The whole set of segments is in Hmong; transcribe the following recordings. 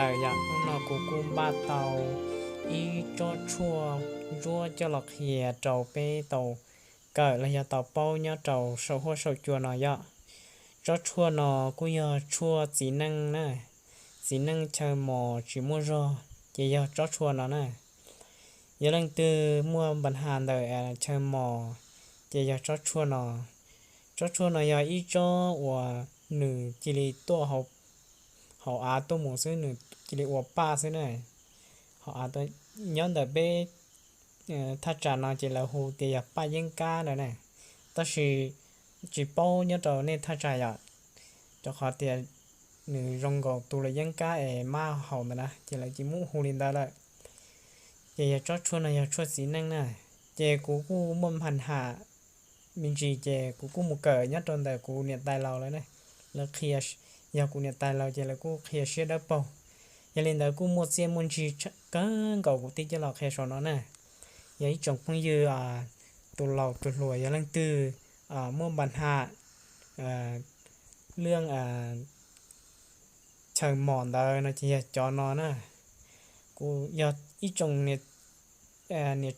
Yog hnub no kuv kuj npaj tau ib tsob tshuaj ntsuab coj los qhia rau peb tau kawm los yog tau paub nyob rau saum huab saum cua no yom. Tsob tshuaj no kuj yog tshuaj txiv neej na, txiv neej chaw mos tsis muaj zog ces yog tsob tshuaj no na. Yog leej twg muaj npa has ntawm chaw mos ces yog tsob tshuaj no. Tsob tshuaj no yog ib tsob uas nws cia li tuaj hauv av tuaj mus xwb, nws cia li ua paj xwb na. Hauv av, nyob ntawm peb thaj tsam no ces lawv hu tias yog paj yeeb kab ntawd na, tab sis tsis paub nyob rau nej thaj tsam yom, rau qhov tias nws zoo nkaus tus luam yeeb kab es mab haus ntawd na ces lawv cia li muab hu li ntawd lawm. Ces yog tsob tshuaj no yog tshuaj txiv neej na, ces kuv kuj muaj npa has me ntsis ces kuv kuj mus kawm nyob rau ntawm kuv niam tais laus lawv na. Lawv qhia, yog kuv niam tais laus ces lawv kuj qhia siab dawb paug. Yog li ntawd kuj muaj txiaj muaj ntsig kawg nkaus kuv thiaj coj los qhia saum no na. Yog ib tsoom phooj ywg, tus laus tus hluas yog leej twg muaj npa has lwj chaw mos ntawd no ces yog cov no na. Kuv yog ib tsoom niam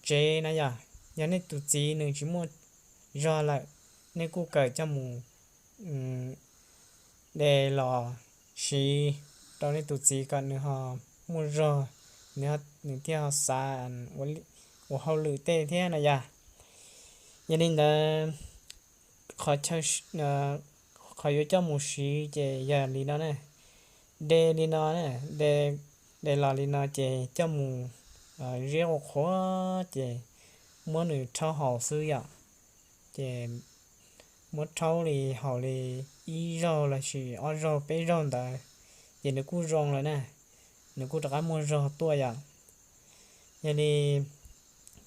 tsev na yom, yog nej tus txiv nws tsis muaj zog lawm, nej kuj kawm coj mus de los siv rau nej tus txiv kom nws ho muaj zog, nws thiaj ho xav ua hauj lwm tej thiab na yom. Yog li ntawd, qhov, qhov yuav coj mus siv ces yog li no na, de li no na, de los li no ces coj mus ziab ua qhuav ces muab nws rhaub haus xwb yom. Ces muab rhaub li haus li ib zaug lossis ob zaug peb zaug ntawd ces nws kuj zoo lawm na, nws kuj rov qab muaj zog tuaj yom. Yog li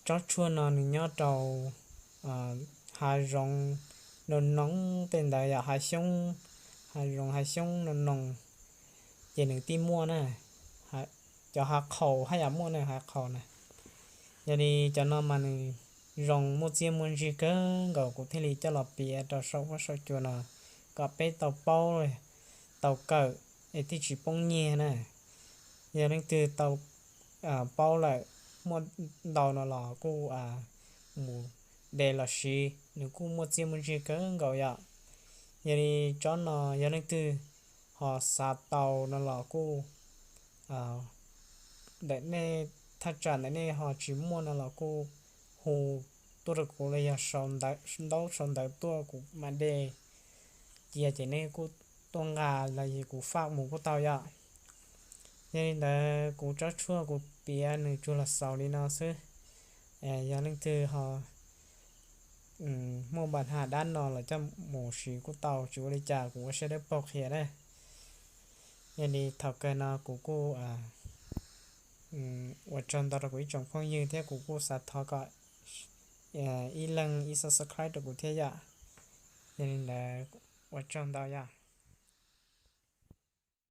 tsob tshuaj no nws nyob rau hav zoov noo noog tej ntawd yom, hav xyoob, hav zoov hav xyoob noo noog ces nws thiaj muaj na. Cov hav qhaus haj yam muaj na, hav qhaus na. Yog li cov no mas nws zoo muaj txiaj muaj ntsig kawg nkaus kuv thiaj li coj los piav rau saum huab saum cua no kom peb tau paub, tau kawm es thiaj tsis poob nyiag na. Yog leej twg tau paub lawm, muaj ntau no los kuj mus de los siv, nws kuj muaj txiaj muaj ntsig kawg nkaus yom. Yog li tsob no yog leej twg ho xav tau no los kuj, ntawm nej thaj tsam ntawm nej ho tsis muaj no los kuj hu tuaj rau kuv los yog sau ntaub sau ntawv tuaj kuv mam de cia ces nej kuj tuaj nqa los yog kuv faj mus kuj tau yom. Yog li ntawd kuv tsob tshuaj kuv piav nws tsuas los xaus li no xwb. Yog leej twg ho muaj npa has dab no los coj mus siv kuj tau, tsis ua li cas, kuv ua siab dawb paug qhia na. Yog li thaum kawg no kuv kuj ua tsaug ntau rau kuv ib tsoom phooj ywg thiab kuv kuj xav thov kom ib leeg ib subscribe rau kuv thiab yom. Yog li ntawd ua tsaug ntau yom.